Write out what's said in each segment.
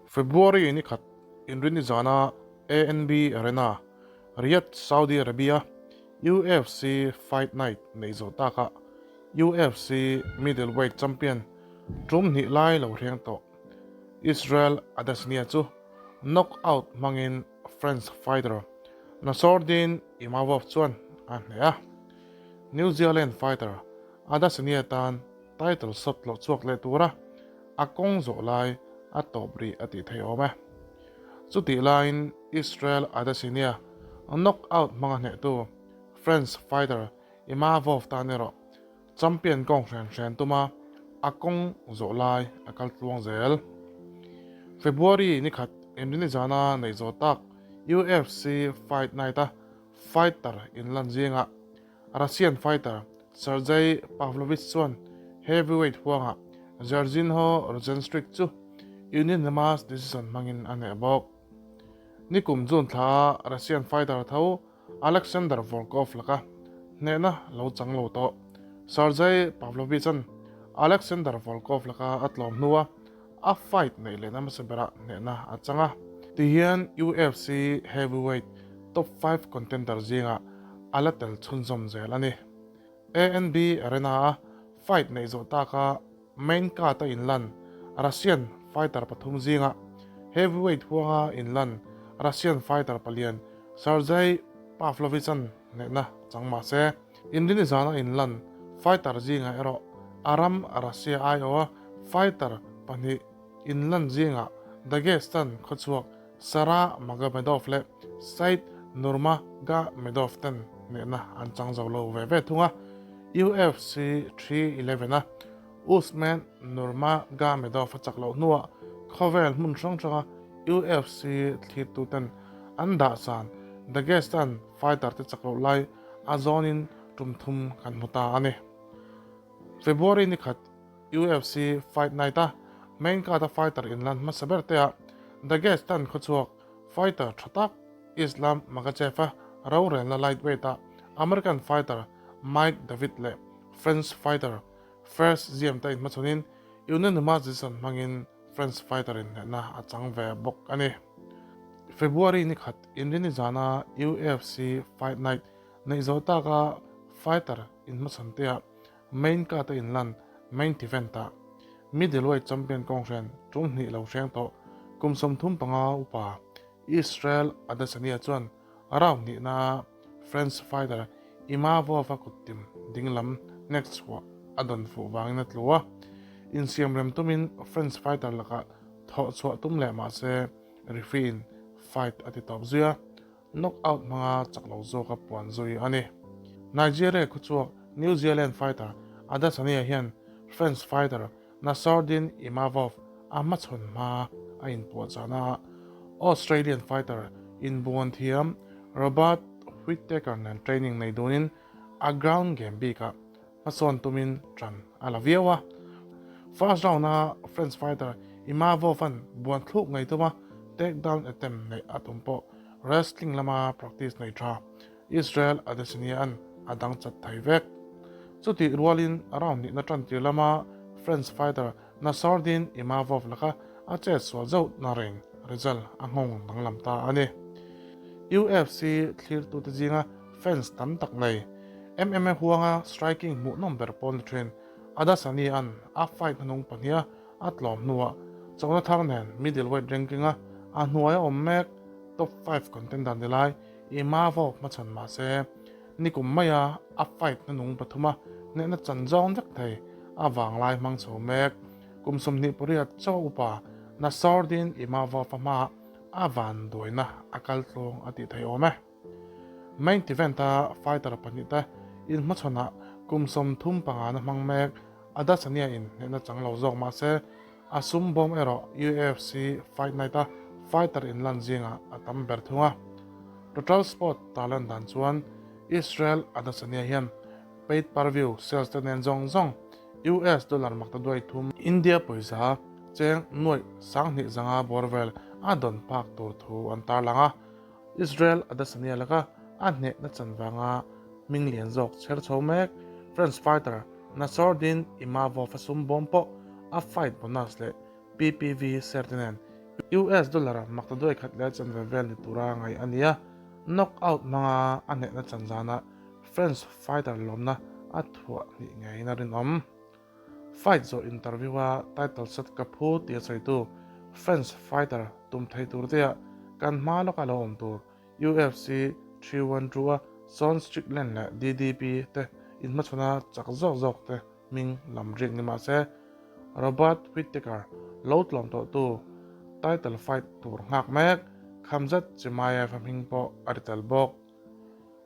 February ni khat Inrinni zana ANB Arena, Riyadh, Saudi Arabia, UFC Fight Night neih zawh takah UFC Middleweight Champion tum hnih lai lo hreng tawh Israel Adesanya chu knockout hmangin French fighter Nassourdine Imavov chuan a hneh a. New Zealand fighter Adesanya tan title shot tlawh chhuak leh tura a kawng zawh lai a tawp rih a tih theih awm e. Chutih laiin Israel Adesanya knockout hmanga hnehtu French fighter Imavov tan erawh champion kawng hren hren tuma a kawng zawh lai a kal tluang zel. February ni khat Inrinni zana neih zawh tak UFC Fight Night-a fighter inlan zingah Russian fighter Sergei Pavlovich chuan heavyweight huangah Jairzinho Rozenstruik chu unanimous decision hmangin a hneh bawk. Nikum June thla a Russian fighter tho Alexander Volkov laka hnehna lo chang lo tawh. Sergei Pavlovich-a'n Alexander Volkov laka a tlawm hnua a fight neih lehna hmasa berah hnehna a chang a. Tihian UFC heavyweight top five contender zingah a la tel chhunzawm zel a ni. ANB Arena-a fight neih zawh taka Main card a inlan Russian fighter pathum zingah heavyweight huanga inlan Russian fighter palian Sergei Pavlovich-a'n hnehna chang mah se, Inrinni zana inlan fighter zingah erawh a ram Russia aiawha fighter pahnih inlan zingah Dagestan khawchhuak Sara Magomedov leh Said Nurmagomedov ten hnehna an chang zo lo ve ve thung a, UFC 311 a Usman Nurmagomedov a chak loh hnuah khawvel hmun hrang hranga UFC thlirtu ten an dahsan Dagestan fighter te chak loh lai a zawnin tum thum kan hmu ta a ni. February ni khat UFC Fight Night a main card a fighter inlan hmasa ber te ah Dagestan khawchhuak fighter tha tak Islam Makhachev a rorelna lightweight ah American fighter Mike David leh French fighter Fres Ziam te inhmachhawnin unanimous decision hmangin French fighter in hnehna a chang ve bawk a ni. February ni khat Inrinni zana UFC Fight Night neih zawh taka fighter inhmachhawn te ah Main card a inlan main event ah middleweight champion kawnghrian tum hnih lo hreng tawh kum 35 upa Israel Adesanya chuan round hnihna French fighter Imavov a kuttim dinglam nek chhuah a dawn fuh vangin a tlu a, insiamrem tumin French fighter lakah thawh chhuah tum leh mahse referee in fight a ti tawp zui a. Knockout hmanga chak lo zawka puan zui a ni. Nigeria khawchhuak New Zealand fighter Adesanya hian French fighter Nassourdine Imavov a hmachhawn hma a inpuahchahna ah Australian fighter inbuan thiam Robert Whittaker nen training nei dunin a ground game bikah hmasawn tumin ṭan a la viau a. First round-a French fighter Imavov-a'n buan thluk ngei tuma takedown attempt neih a tum pawh wrestling lama practice nei ṭha Israel Adesanya-a'n a dang chat thei vek. Chutih rualin round hnihna ṭantir lama French fighter Nassourdine Imavov laka a chet sual zauh na reng result a nghawng danglam ta a ni. UFC thlirtute zinga fans tam tak nei MMA huanga striking hmuhnawm ber pawl ni thin Adesanya-a'n a fight hnung pahniha a tlawm hnuah chona thar nen middleweight ranking-a a hnuaia awm mek top five contender ni lai Imavov hmachhawn mah se nikum maia a fight hnung pathuma hnehna chan zawng vek thei a vanglai hmang chho mek. Kum 28 chaw upa Nassourdine Imavov a hmaah a vanduaina a kal tluang a tih theih awm e. Main event-a fighter pahnihte inhmachhawnah kum 35 na hmang mek Adesanya in hnehna chang lo zawk mah se a sum bawm erawh UFC Fight Night-a fighter inlan zingah a tam ber thung a. Total Sport tarlan dan chuan Israel Adesanya hian paid per view sales te nen zawng zawng US dollar makta duai thum, India pawisa cheng nuaih sanghnih zanga bawr vel a dawn phak tur thu an tarlang a. Israel Adesanya laka a hnehna chan vanga hming lian zawk chher chho mek French fighter Nassourdine Imavov a sum bawm pawh a fight bonus leh PPV share te nen. US dollar maktaduai khat leh chanve vel ni tura ngaih a ni a, knockout hmanga a hnehna chan zanah French fighter lawmna a thuah hnih ngeiin a rinawm. Fight zawh interview-a title shot ka phu tih a sawitu French fighter tum thei tur te-ah kan hma lawka lo awm tur UFC 312-a Sean Strickland leh DDP te inhmachhawna chak zawk zawk te hming lam rik ni mah se Robert Whittaker lo tlawm tawhtu title fight tur nghak mek Khamzat Chimaev-a hming pawh a ri tel bawk.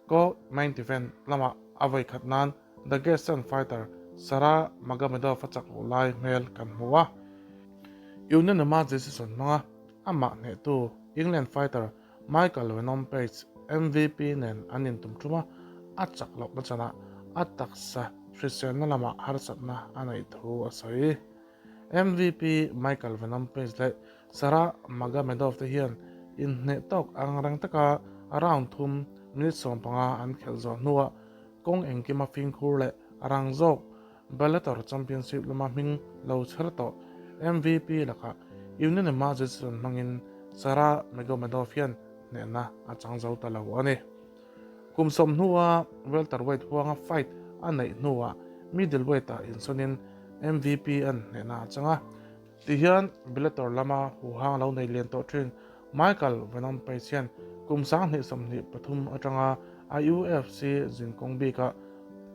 Ko main event lamah a vawi khat nan Dagestan fighter Sara Magomedov a chak loh lai hmel kan hmu a. Unanimous decision hmanga amah hnehtu England fighter Michael Venom Page MVP nen an intum tum a, a chak lohna chanah a taksa hriselna lamah harsatna a neih thu a sawi. MVP Michael Venom Page leh Sara Magomedov te hian inhneh tawk ang reng taka round thum minute 15 an khelh zawh hnuah kawng engkima fimkhur leh rang zawk Bellator Championship lama hming lo chher tawh MVP lakah unanimous decision hmangin Sara Magomedov hian hnehna a chang zo ta lo a ni. Kum sawm hnua welterweight huanga fight a neih hnuah middleweight-ah insawnin MVP an hnehna a chang a. Tihian Bellator lama huhang lo nei lian tawh thin Michael Venom Page hian kum 2023 atanga a UFC zinkawng bikah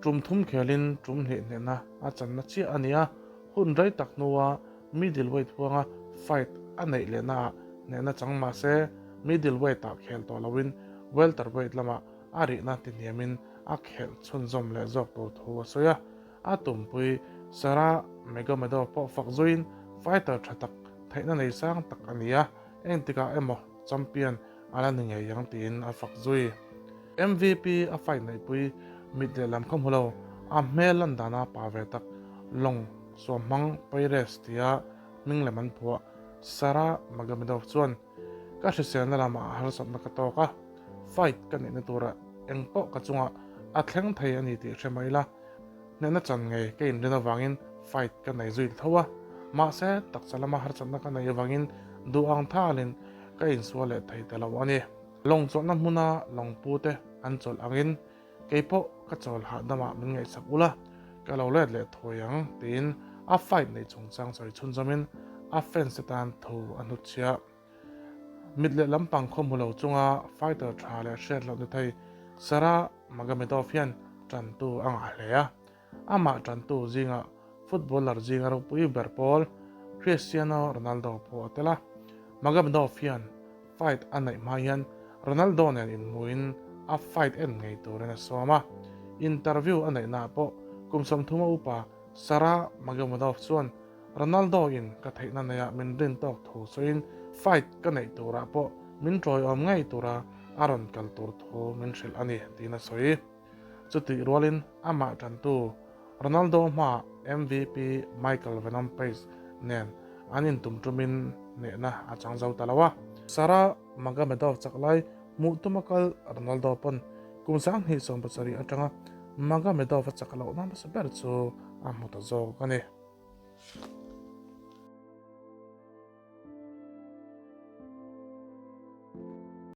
tum thum khelin tum hnih hnehna a channa chiah a ni a, hun rei tak hnua middleweight huanga fight a neih lehnaah hnehna chang mah se middleweight-ah khel tawh loin welterweight lamah a rihna tihniamin a khelh chhunzawm leh zawk tur thu a sawi a. A tumpui Sara Magomedov pawh fak zuiin fighter tha tak theihna nei sang tak a ni a, engtikah emaw champion a la ni ngei ang tiin a fak zui. MVP a fight neihpui mit lehlam kha hmu lo, a hmel lan dana pa ve tak lawng suamhmang Pires tia hming lem an phuah Sara Magomedov chuan ka hriselna lamah harsatna ka tawk a, fight ka neihna turah engpawh ka chungah a thleng thei a ni tih hre mai la, Hnehna chan ngei ka inrin avangin fight ka nei zui tho a, mahse taksa lama harsatna ka neih avangin duh ang thalin ka insual leh thei ta lo a ni. Lawng chawlhna hmuna lawngpu te an chawlh angin kei pawh ka chawl hahdamah min ngaihsak ula, ka lo let leh thawi ang tiin a fight neih chungchang sawi chhunzawmin a fans te tan thu a hnutchhiah. Mit leh lampang khaw hmu lo chunga fighter tha leh hriat loh ni thei Sara Magomedov hian tantu a ngah hle a. Amah tantu zingah footballer zinga ropui ber pawl Cristiano Ronaldo pawh a tel a. Magomedov hian fight a neih hma hian Ronaldo nen inhmuhin a fight en ngei turin a sawm a. Interview a neihnaah pawh kum 30 a upa Sara Magomedov chuan Ronaldo in ka theihna neia min rin tawk thu sawiin fight ka neih turah pawh min tawiawm ngei tura a rawn kal tur thu min hrilh a ni tiin a sawi. Chutih rualin amah tantu Ronaldo hmaah MVP Michael Venom Page nen an intum tumin hnehna a chang zo ta lo a. Sara Magomedov chak lai hmuh tuma kal Ronaldo pawn kum 2017 atanga Magomedov a chak lohna hmasa ber chu a hmu ta zawk a ni.